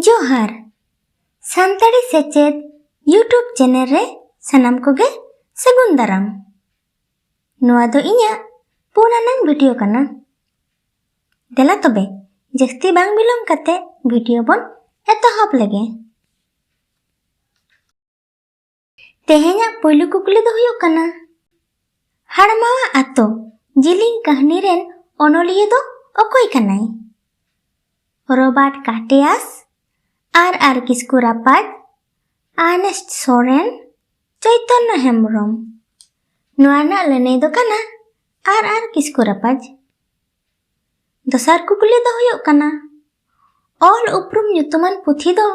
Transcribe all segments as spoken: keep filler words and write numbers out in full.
ᱡᱚᱦᱟᱨ᱾ ᱥᱟᱱᱛᱟᱲᱤ ᱥᱮᱪᱮᱫ YouTube channel ᱨᱮ ᱥᱟᱱᱟᱢ ᱠᱚᱜᱮ ᱥᱟᱹᱜᱩᱱ ᱫᱟᱨᱟᱢ᱾ ᱱᱚᱣᱟ ᱫᱚ ᱤᱧᱟᱹᱜ ᱯᱩᱱ ᱟᱱᱟᱝ ᱵᱷᱤᱰᱤᱭᱳ ᱠᱟᱱᱟ᱾ ᱫᱮᱞᱟ ᱛᱚᱵᱮ, ᱡᱟᱹᱥᱛᱤ ᱵᱟᱝ ᱵᱤᱞᱚᱢ ᱠᱟᱛᱮ ᱵᱷᱤᱰᱤᱭᱳ ᱵᱚᱱ ᱮᱛᱚᱦᱚᱵ ᱞᱮᱜᱮ᱾ ᱛᱮᱦᱮᱧᱟᱜ ᱯᱩᱭᱞᱩ ᱠᱩᱠᱞᱤ ᱫᱚ ᱦᱩᱭᱩᱜ ᱠᱟᱱᱟ, ᱦᱟᱲᱢᱟᱣᱟᱜ ᱟᱛᱳ ᱡᱤᱞᱤᱧ ᱠᱟᱹᱦᱱᱤ ᱨᱮᱱ ᱚᱱᱚᱞᱤᱭᱟᱹ ᱫᱚ ᱚᱠᱚᱭ ᱠᱟᱱᱟᱭ? ᱨᱚᱵᱟᱨᱴ ᱠᱟᱴᱮᱭᱟᱥ, ᱟᱨ ᱟᱨ ᱠᱤᱥᱠᱩ ᱨᱟᱯᱟᱡᱽ, ᱟᱨᱱᱮᱥᱴ ᱥᱚᱨᱮᱱ, ᱪᱳᱭᱛᱚᱱᱱᱚ ᱦᱮᱢᱵᱨᱚᱢ᱾ ᱱᱚᱣᱟ ᱨᱮᱱᱟᱜ ᱞᱟᱹᱱᱟᱹᱭ ᱫᱚ ᱠᱟᱱᱟ ᱟᱨ ᱟᱨ ᱠᱤᱥᱠᱩ ᱨᱟᱯᱟᱡᱽ᱾ ᱫᱚᱥᱟᱨ ᱠᱩᱠᱞᱤ ᱫᱚ ᱦᱩᱭᱩᱜ ᱠᱟᱱᱟ, ᱚᱞ ᱩᱯᱨᱩᱢ ᱧᱩᱛᱩᱢᱟᱱ ᱯᱩᱛᱷᱤ ᱫᱚ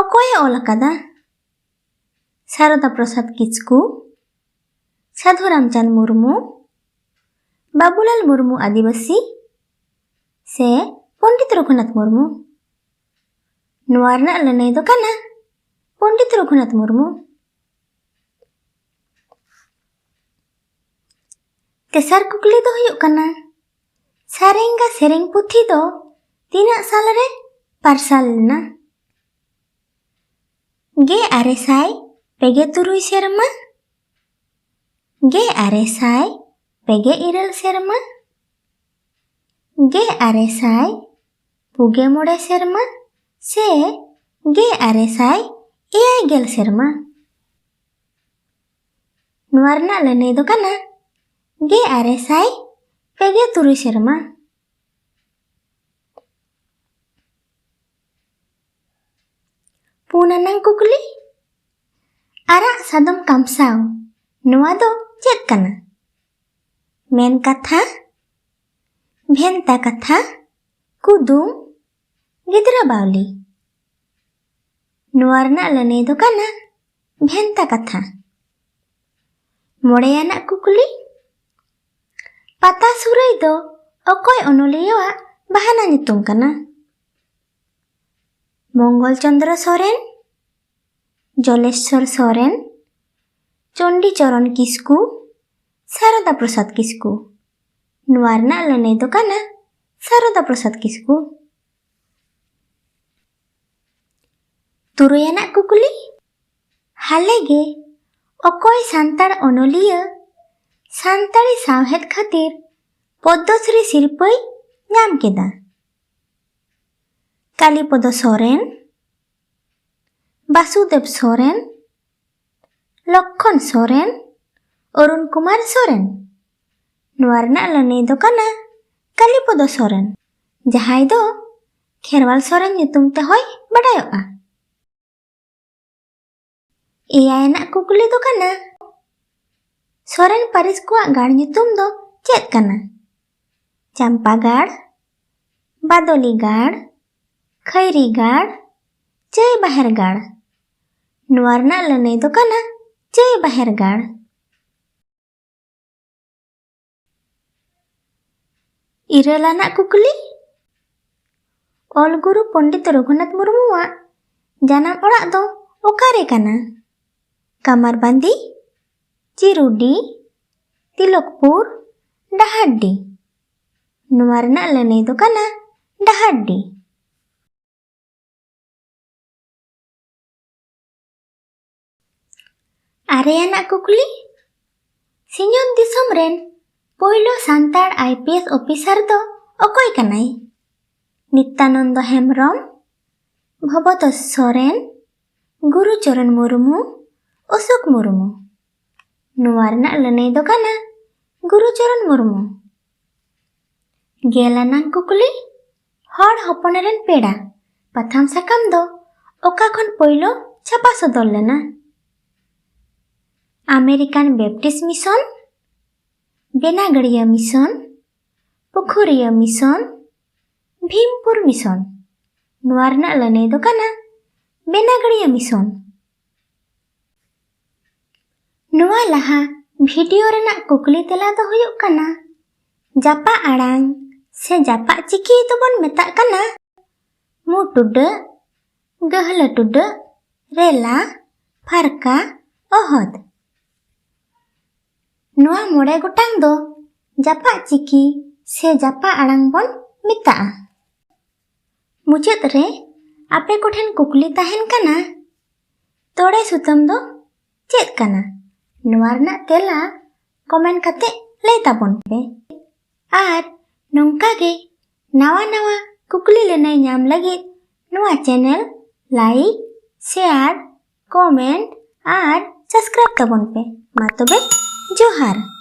ᱚᱠᱚᱭᱮ ᱚᱞ ᱟᱠᱟᱫᱟ? ᱥᱟᱨᱚᱫᱟ ᱯᱨᱚᱥᱟᱫᱽ ᱠᱤᱥᱠᱩ, ᱥᱟᱹᱫᱷᱩ ᱨᱟᱢᱪᱟᱸᱫᱽ ᱢᱩᱨᱢᱩ, ᱵᱟᱵᱩᱞᱟᱞ ᱢᱩᱨᱢᱩ ᱟᱹᱫᱤᱵᱟᱹᱥᱤ, ᱥᱮ ᱯᱚᱱᱰᱤᱛ ᱨᱚᱜᱷᱩᱱᱟᱛᱷ ᱢᱩᱨᱢᱩ? ᱱᱚᱣᱟ ᱨᱮᱱᱟᱜ ᱞᱟᱹᱱᱟᱹᱭ ᱫᱚ ᱠᱟᱱᱟ ᱯᱚᱱᱰᱤᱛ ᱨᱚᱜᱷᱩᱱᱟᱛᱷ ᱢᱩᱨᱢᱩ᱾ ᱛᱮᱥᱟᱨ ᱠᱩᱠᱞᱤ ᱫᱚ ᱦᱩᱭᱩᱜ ᱠᱟᱱᱟ, ᱥᱟᱨᱮᱝᱜᱟ ᱥᱮᱨᱮᱧ ᱯᱩᱛᱷᱤ ᱫᱚ ᱛᱤᱱᱟᱹᱜ ᱥᱟᱞ ᱨᱮ ᱯᱟᱨᱥᱟᱞ ᱞᱮᱱᱟ? ᱜᱮ ᱟᱨᱮ ᱥᱟᱭ ᱯᱮ ᱜᱮ ᱛᱩᱨᱩᱭ ᱥᱮᱨᱢᱟ, ᱜᱮ ᱟᱨᱮ ᱥᱟᱭ ᱯᱮ ᱜᱮ ᱤᱨᱟᱹᱞ ᱥᱮᱨᱢᱟ, ᱜᱮ ᱟᱨᱮ ᱥᱟᱭ ᱯᱩᱜᱮ ᱢᱚᱬᱮ ᱥᱮᱨᱢᱟ, ᱥᱮ ᱜᱮ ᱟᱨᱮ ᱥᱟᱭ ᱮᱭᱟᱭ ᱜᱮᱞ ᱥᱮᱨᱢᱟ? ᱱᱚᱣᱟ ᱨᱮᱱᱟᱜ ᱞᱟᱹᱱᱟᱹᱭ ᱫᱚ ᱠᱟᱱᱟ ᱜᱮ ᱟᱨᱮ ᱥᱟᱭ ᱯᱮ ᱜᱮ ᱛᱩᱨᱩᱭ ᱥᱮᱨᱢᱟ᱾ ᱯᱩᱱ ᱟᱱᱟᱝ ᱠᱩᱠᱞᱤ, ᱟᱨᱟᱜ ᱥᱟᱫᱚᱢ ᱠᱟᱢᱥᱟᱣ, ᱱᱚᱣᱟ ᱫᱚ ᱪᱮᱫ ᱠᱟᱱᱟ? ᱢᱮᱱ ᱠᱟᱛᱷᱟ, ᱵᱷᱮᱱᱛᱟ ᱠᱟᱛᱷᱟ, ᱠᱩᱫᱩᱢ, ᱜᱤᱫᱽᱨᱟᱹ ᱵᱟᱣᱞᱤ᱾ ᱱᱚᱣᱟ ᱨᱮᱱᱟᱜ ᱞᱟᱹᱱᱟᱹᱭ ᱫᱚ ᱠᱟᱱᱟ ᱵᱷᱮᱱᱛᱟ ᱠᱟᱛᱷᱟ᱾ ᱢᱚᱬᱮᱭᱟᱱᱟᱜ ᱠᱩᱠᱞᱤ, ᱯᱟᱛᱟ ᱥᱩᱨᱟᱹᱭ ᱫᱚ ᱚᱠᱚᱭ ᱚᱱᱚᱞᱤᱭᱟᱹᱣᱟᱜ ᱵᱟᱦᱟᱱᱟ ᱧᱩᱛᱩᱢ ᱠᱟᱱᱟ? ᱢᱚᱝᱜᱚᱞ ᱪᱚᱸᱫᱽᱨᱚ ᱥᱚᱨᱮᱱ, ᱡᱚᱞᱮᱥᱥᱚᱨ ᱥᱚᱨᱮᱱ, ᱪᱚᱱᱰᱤ ᱪᱚᱨᱚᱱ ᱠᱤᱥᱠᱩ, ᱥᱟᱨᱚᱫᱟ ᱯᱨᱚᱥᱟᱫᱽ ᱠᱤᱥᱠᱩ᱾ ᱱᱚᱣᱟ ᱨᱮᱱᱟᱜ ᱞᱟᱹᱱᱟᱹᱭ ᱫᱚ ᱠᱟᱱᱟ ᱥᱟᱨᱚᱫᱟ ᱯᱨᱚᱥᱟᱫᱽ ᱠᱤᱥᱠᱩ᱾ ᱛᱩᱨᱩᱭ ᱟᱱᱟᱜ ᱠᱩᱠᱞᱤ, ᱦᱟᱞᱮ ᱜᱮ ᱚᱠᱚᱭ ᱥᱟᱱᱛᱟᱲ ᱚᱱᱚᱞᱤᱭᱟᱹ ᱥᱟᱱᱛᱟᱲᱤ ᱥᱟᱶᱦᱮᱫ ᱠᱷᱟᱹᱛᱤᱨ ᱯᱚᱫᱽᱫᱚᱥᱨᱤ ᱥᱤᱨᱯᱟᱹᱭ ᱧᱟᱢ ᱠᱮᱫᱟ? ᱠᱟᱞᱤᱯᱚᱫᱚ ᱥᱚᱨᱮᱱ, ᱵᱟᱥᱩᱫᱮᱵ ᱥᱚᱨᱮᱱ, ᱞᱚᱠᱠᱷᱚᱱ ᱥᱚᱨᱮᱱ, ᱚᱨᱩᱱ ᱠᱩᱢᱟᱨ ᱥᱚᱨᱮᱱ᱾ ᱱᱚᱣᱟ ᱨᱮᱱᱟᱜ ᱞᱟᱹᱱᱟᱹᱭ ᱫᱚ ᱠᱟᱱᱟ ᱠᱟᱞᱤᱯᱚᱫᱚ ᱥᱚᱨᱮᱱ, ᱡᱟᱦᱟᱸᱭ ᱫᱚ ᱠᱷᱮᱨᱣᱟᱞ ᱥᱚᱨᱮᱱ ᱧᱩᱛᱩᱢ ᱛᱮᱦᱚᱸᱭ ᱵᱟᱰᱟᱭᱚᱜᱼᱟ᱾ ᱮᱭᱟᱭ ᱟᱱᱟᱜ ᱠᱩᱠᱞᱤ ᱫᱚ ᱠᱟᱱᱟ, ᱥᱚᱨᱮᱱ ᱯᱟᱹᱨᱤᱥ ᱠᱚᱣᱟᱜ ᱜᱟᱲ ᱧᱩᱛᱩᱢ ᱫᱚ ᱪᱮᱫ ᱠᱟᱱᱟ? ᱪᱟᱢᱯᱟᱜᱟᱲ, ᱵᱟᱫᱚᱞᱤᱜᱟᱲ, ᱠᱷᱟᱭᱨᱤᱜᱟᱲ, ᱪᱟᱹᱭ ᱵᱟᱦᱮᱨᱜᱟᱲ᱾ ᱱᱚᱣᱟ ᱨᱮᱱᱟᱜ ᱞᱟᱹᱱᱟᱹᱭ ᱫᱚ ᱠᱟᱱᱟ ᱪᱟᱹᱭ ᱵᱟᱦᱮᱨᱜᱟᱲ᱾ ᱤᱨᱟᱹᱞ ᱟᱱᱟᱜ ᱠᱩᱠᱞᱤ, ᱚᱞ ᱜᱩᱨᱩ ᱯᱚᱱᱰᱤᱛ ᱨᱚᱜᱷᱩᱱᱟᱛᱷ ᱢᱩᱨᱢᱩᱣᱟᱜ ᱡᱟᱱᱟᱢ ᱚᱲᱟᱜ ᱫᱚ ᱚᱠᱟᱨᱮ ᱠᱟᱱᱟ? ᱠᱟᱢᱟᱨᱵᱟᱸᱫᱤ, ᱪᱤᱨᱩᱰᱤ, ᱛᱤᱞᱚᱠᱯᱩᱨ, ᱰᱟᱦᱟᱨᱰᱤ᱾ ᱱᱚᱣᱟ ᱨᱮᱱᱟᱜ ᱞᱟᱹᱱᱟᱹᱭ ᱫᱚ ᱠᱟᱱᱟ ᱰᱟᱦᱟᱨᱰᱤ᱾ ᱟᱨᱮ ᱟᱱᱟᱜ ᱠᱩᱠᱞᱤ, ᱥᱤᱧᱚᱛ ᱫᱤᱥᱚᱢ ᱨᱮᱱ ᱯᱳᱭᱞᱳ Santal I P S officer ᱫᱚ ᱚᱠᱚᱭ ᱠᱟᱱᱟᱭ? ᱱᱤᱛᱭᱟᱱᱚᱱᱫᱚ ᱦᱮᱢᱵᱨᱚᱢ, ᱵᱷᱚᱵᱚᱛᱳᱥ ᱥᱚᱨᱮᱱ, ᱜᱩᱨᱩᱪᱚᱨᱚᱱ ᱢᱩᱨᱢᱩ, ᱚᱥᱳᱠ ᱢᱩᱨᱢᱩ᱾ ᱱᱚᱣᱟ ᱨᱮᱱᱟᱜ ᱞᱟᱹᱱᱟᱹᱭ ᱫᱚ ᱠᱟᱱᱟ ᱜᱩᱨᱩᱪᱚᱨᱚᱱ ᱢᱩᱨᱢᱩ᱾ ᱜᱮᱞ ᱟᱱᱟᱝ ᱠᱩᱠᱞᱤ, ᱦᱚᱲ ᱦᱚᱯᱚᱱ ᱨᱮᱱ ᱯᱮᱲᱟ ᱯᱟᱛᱷᱟᱢ ᱥᱟᱠᱟᱢ ᱫᱚ ᱚᱠᱟ ᱠᱷᱚᱱ ᱯᱳᱭᱞᱳ ᱪᱷᱟᱯᱟ ᱥᱚᱫᱚᱨ ᱞᱮᱱᱟ? ᱟᱢᱮᱨᱤᱠᱟᱱ ᱵᱮᱯᱴᱤᱥᱴ ᱢᱤᱥᱚᱱ, ᱵᱮᱱᱟᱜᱟᱹᱲᱤᱭᱟᱹ ᱢᱤᱥᱚᱱ, ᱯᱩᱠᱷᱩᱨᱤᱭᱟᱹ ᱢᱤᱥᱚᱱ, ᱵᱷᱤᱢᱯᱩᱨ ᱢᱤᱥᱚᱱ᱾ ᱱᱚᱣᱟ ᱨᱮᱱᱟᱜ ᱞᱟᱹᱱᱟᱹᱭ ᱫᱚ ᱠᱟᱱᱟ ᱵᱮᱱᱟᱜᱟᱹᱲᱤᱭᱟᱹ ᱢᱤᱥᱚᱱ᱾ ᱱᱚᱣᱟ ᱞᱟᱦᱟ ᱵᱷᱤᱰᱤᱭᱳ ᱨᱮᱱᱟᱜ ᱠᱩᱠᱞᱤ ᱛᱮᱞᱟ ᱫᱚ ᱦᱩᱭᱩᱜ ᱠᱟᱱᱟ, ᱡᱟᱯᱟᱜ ᱟᱲᱟᱝ ᱥᱮ ᱡᱟᱯᱟᱜ ᱪᱤᱠᱤ ᱫᱚᱵᱚᱱ ᱢᱮᱛᱟᱜ ᱠᱟᱱᱟ ᱢᱩ ᱴᱩᱰᱟᱹᱜ, ᱜᱟᱹᱦᱞᱟᱹ ᱴᱩᱰᱟᱹᱜ, ᱨᱮᱞᱟ, ᱯᱷᱟᱨᱠᱟ, ᱚᱦᱚᱫ᱾ ᱱᱚᱣᱟ ᱢᱚᱬᱮ ᱜᱚᱴᱟᱝ ᱫᱚ ᱡᱟᱯᱟᱜ ᱪᱤᱠᱤ ᱥᱮ ᱡᱟᱯᱟᱜ ᱟᱲᱟᱝ ᱵᱚᱱ ᱢᱮᱛᱟᱜᱼᱟ᱾ ᱢᱩᱪᱟᱹᱫ ᱨᱮ ᱟᱯᱮ ᱠᱚᱴᱷᱮᱱ ᱠᱩᱠᱞᱤ ᱛᱟᱦᱮᱱ ᱠᱟᱱᱟ, ᱛᱚᱲᱮ ᱥᱩᱛᱟᱹᱢ ᱫᱚ ᱪᱮᱫ ᱠᱟᱱᱟ? ᱱᱚᱣᱟ ᱨᱮᱱᱟᱜ ᱛᱮᱞᱟ comment ᱠᱟᱛᱮ ᱞᱟᱹᱭ ᱛᱟᱵᱚᱱ ᱯᱮ᱾ ᱟᱨ ᱱᱚᱝᱠᱟ ᱜᱮ ᱱᱟᱣᱟ ᱱᱟᱣᱟ ᱠᱩᱠᱞᱤ ᱞᱟᱹᱱᱟᱹᱭ ᱧᱟᱢ ᱞᱟᱹᱜᱤᱫ ᱱᱚᱣᱟ channel like, share, comment ᱟᱨ subscribe ᱛᱟᱵᱚᱱ ᱯᱮ᱾ ᱢᱟ ᱛᱚᱵᱮ, ᱡᱚᱦᱟᱨ᱾